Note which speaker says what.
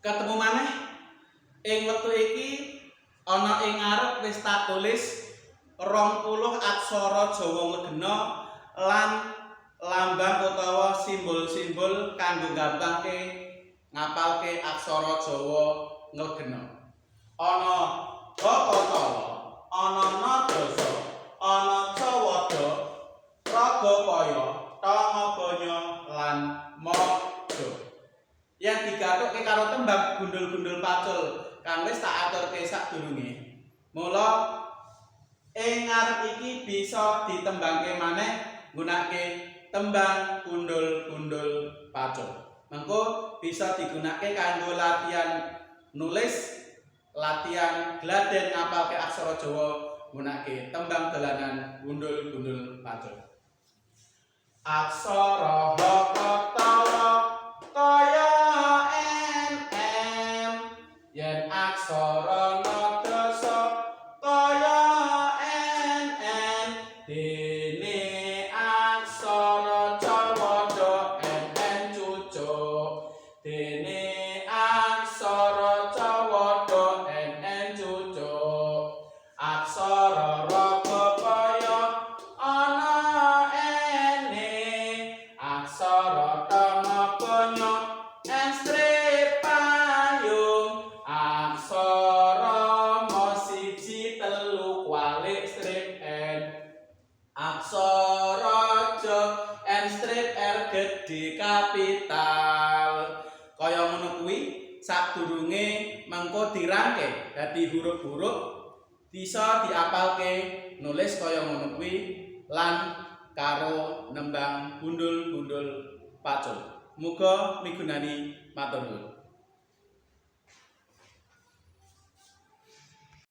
Speaker 1: Ketemu maneh ing wektu iki, ana ing ngarep wis tak tulis 20 aksara Jawa Nglegena lan lambang utawa simbol-simbol kanggo gampangke ngapalke aksara Jawa Nglegena. Ana Hakatala, ana Nadasa, ana Cawada, Raga Paya, Tanga Banya lan Maja. Yang digathukke karo tembang gundul-gundul pacul kang wis tak aturke sadurunge. Mula ing ngarep iki bisa ditembangke maneh nggunakake tembang gundul-gundul pacul. Mengko bisa digunakake kanggo latihan nulis, latihan gladen ngapalke aksara Jawa nggunakake tembang dolanan gundul-gundul pacul. Aksara Hakatala kaya NM, yen aksara Nadasa kaya NN, dene aksara Cawada NN cucuk, dene aksara Cawada NN cucuk. Aksara Raga Paya ana ene, aksara Tanga Banya N strip payung, aksara Ma siji telu kualik strip N, aksara Ja N strip R gedhe kapital. Kaya ngono kuwi sadurunge mengko dirangke dadi huruf-huruf, bisa diapalke nulis kaya ngono kuwi lan karo nembang gundul-gundul pacul. Muga migunani, matur nuwun.